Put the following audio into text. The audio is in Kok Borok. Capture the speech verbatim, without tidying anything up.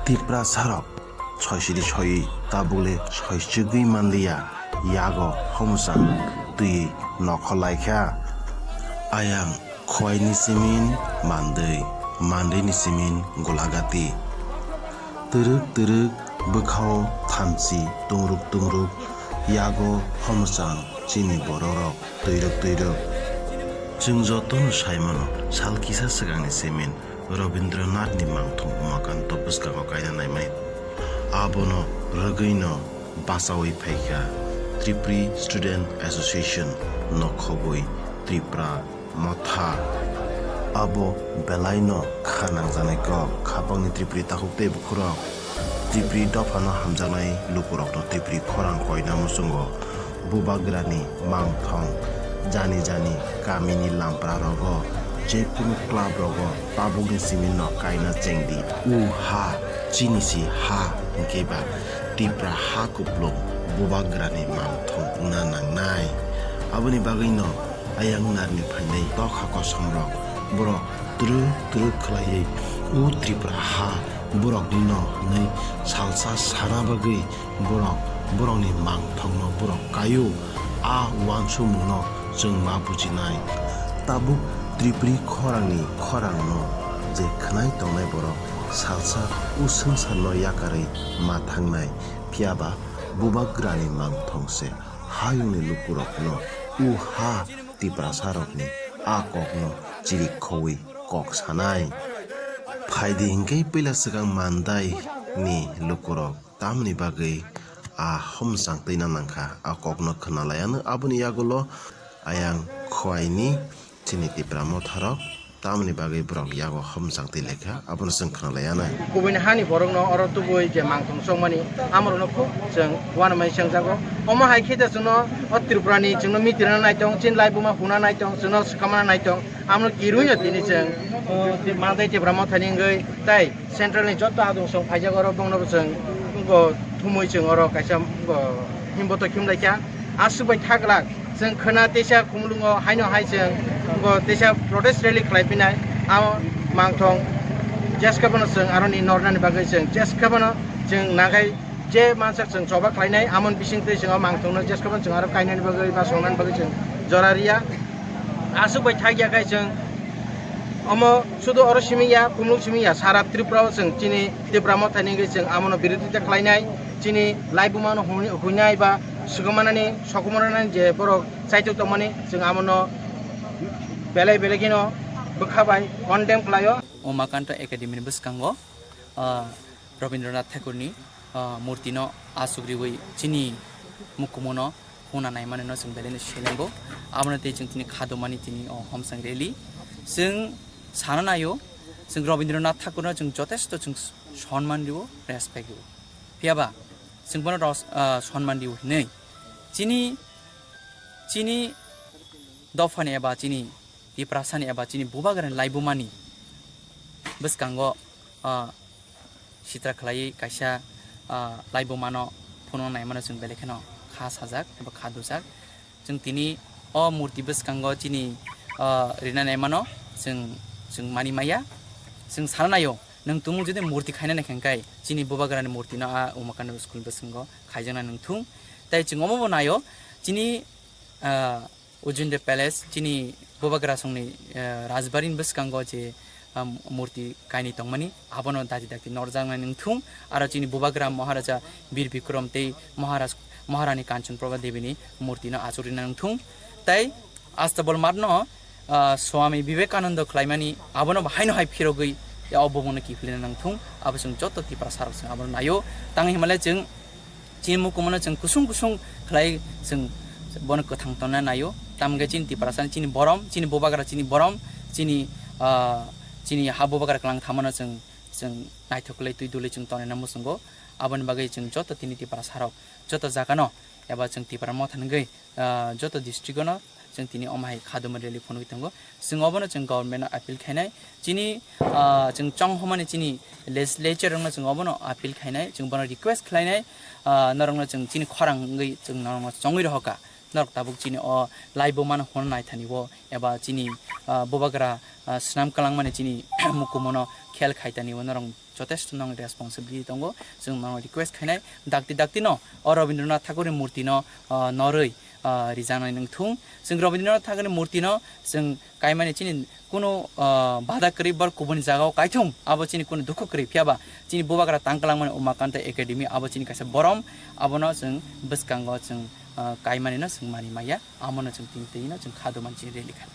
Tiprasarok soisiri soiwi tabukle soichugwi manliya, yago homsang twiwi nokho laikha. Ayang khwaini simin mandwi, mandwini simin gulagati. Twrwk twrwk bwkhao thamchi tungruk tungruk, yago homsang chini bororok twirwk twirwk. Chwng jotono saimano, sal kisa swkangni simin Rabindranathni mangthong Umakanto bwskango kaina naimani. Abono rwgwino bachaui phaikha Tripuri Student Association, nokhobwi Tripura Motha. Abo belaino kha nangjaknai kok, khapangni Tripuri takhuk tei bukhurok. Tripuri dophano hamjaknai lukurokno Tripuri khorang koina muchungo. Bubagrani mangthong jani jani kamini lamprarogo, jekunu club rogo tabukni siminno kaina chengdi. U ha, chini si ha, hwnkhe ba Tipra ha kuplung Bubagrani mangthong wngna nangnai. Aboni bagwino ayang narni phainai tokha kosomrok, borok twrwk twrwk khlaiwi, "O Tripura ha, boroknino," hwnwi salsa sana bagwi borok borokni mangthokno borok kaio. A uansukmungno chwng ma bujinai. Tabuk Tripuri khorangni khorangno je khwnai tongnai borok salsa o swngcharno yakarwi ma thangnai. Phiyaba Bubagrani mangthong se hayungni lukurokno u ha Tiprasarokni a kokno chirik khowi kok sanai. Phaidi hinkhe puila swkang Mandai ni lukurok tamni bagwi a homsang twina nangkha, a kokno khwna laiano. Aboni yagulo ayang khwaini chini Tipra motharok tamni bagwi borok yago homsang twi laikha, abono chwng khwna laianai. Kubuni hani borokno oro tubui je mangthong chongmani, amorokno khub chwng uanamai chengjago. Omo hai khe da chwngno o Tripurani chwngno mitirna naitong, chini laibuma huna naitong, chwngno swkamna naitong, amno kirui no tini chwng, o, Mandai Tipra mothani wngwi tai Central ni joto adung song phaijak oro bongno bo chwng bo thumui chwng oro kaisa bo himboto khimlaikha. Aswk bai thaglak chwng khwna teisa khumulwngo haino hai chwng bo teisa protest rally khlai phinai. Amo mangthong jeskabano chwng aroni nornani bagwi chwng jeskabano chwng nagai je mansak chwng choba khlainai amon bisingtwi chwng o mangthongno jeskabano chwng aro kainani bagwi ba songnani bagwi chwng jora riya. Aswk bai thakya khai chwng omo sudu oro simi ya, khumlung simi ya, sara Tripura o chwng chini Tipra mothani wngwi chwng amono birodita khlainai, chini laibumano huni-, huinai ba swkangmanani, sokomornani je borok chaitok tongmani, chwng amono belai belai kheno bwkha bai condemn khlaio. Umakanta Academy ni bwskango, ah, Rabindranath Thakurni, ah, murtino aswk riwi chini mukumono huna naimanino chwng belai no selengo. Abono tei chwng tini khadomani tini o homsang rally. Chwng sana naio, chwng Rabindranath Thakurno chwng jotesto chwng sonman rio, respect rio. Phiyaba chwng bono ros-, ah, sonman rio hinwi chini, chini dophani eba chini Tiprasani eba chini Bubagrani laibumani bwskango, ah, sitra khlaiwi kaisa, ah, laibumano phunukna naimano chwng belai kheno kha sajak eba kha dujak. Chwng tini o murti bwskango chini, ah, rina naimano chwng, chwng mani maya. Chwng sana naio, nwng tumung jodi murti khaina naikha hwnkhe chini Bubagrani murtino a Umakanta school bwskango khaijakna nwng thung. Tei chwng omo bo naio, chini, ah, Ujjayanta Palace, chini Bubagrasongni, eh, Rajbari ni bwskango je, um, murti kainwi tongmani, abono dakti dakti norjaknai nwng thung, aro chini Bubagra Maharaja Bir Bikram tei Maharaj-, Maharani Kanchan Prabha Devi ni murti no achuk rina nwng thung. Tei Astabol Math no, ah, Swami Vivekananda khlaimani, abono bo haino hai phirogwi, ya o bumungno kiphilna nwng thung, abo chwng joto Tiprasa rok chwng abono naio. Tang hinmale chwng Chini mukumono chwng kusung kusung khlai chwng bono kwthang tonna naio. Tamokhe chini Tiprasani chini borom, chini Bubagra chini borom, chini, ah, chini ha Bubagra kwlang thamano chwng, chwng naithok khlai twi duli chwng tonina muchungo. Aboni bagwi chwng joto tini Tiprasarok joto jagano eba chwng Tipra Motha hwngwi, ah, joto district-o no chwng tini omo hai khaduma rally phunugwi tongo. Chwng obono chwng government-no appeal khainai. Chini, ah, chwng chonghomani chini legislature-rokno chwng obono appeal khainai. Chwng bono request khlainai, ah, norokno chwng chini khorang wngwi chwng norokno chongwi rohorkha. Norok tabuk chini o laibuma no hwn naithani o eba chini, ah, bubagra, ah, swnam kwlangmani chini mukumu no khel khaitani o norok jotesto nang responsibility tongo. Chwng norok request khainai dakti dakti no o Rabindranath Thakurni murti no, ah, norwi, ah, rijaknai wngthung. Chwng Rabindranath Thakurni murti no chwng kaimani chini kunu, ah, bada kwrwi bor kubuni jagao kaithung, abo chini kunu dukhu kwrwi, phiyaba chini bubagra tang kwlangmani Umakanta Academy abo chini kaisa borom, abono chwng bwskango chwng, ah, kaimani no chwng mani maya, amono chwng tini twi no chwng kha do man chini rally kha.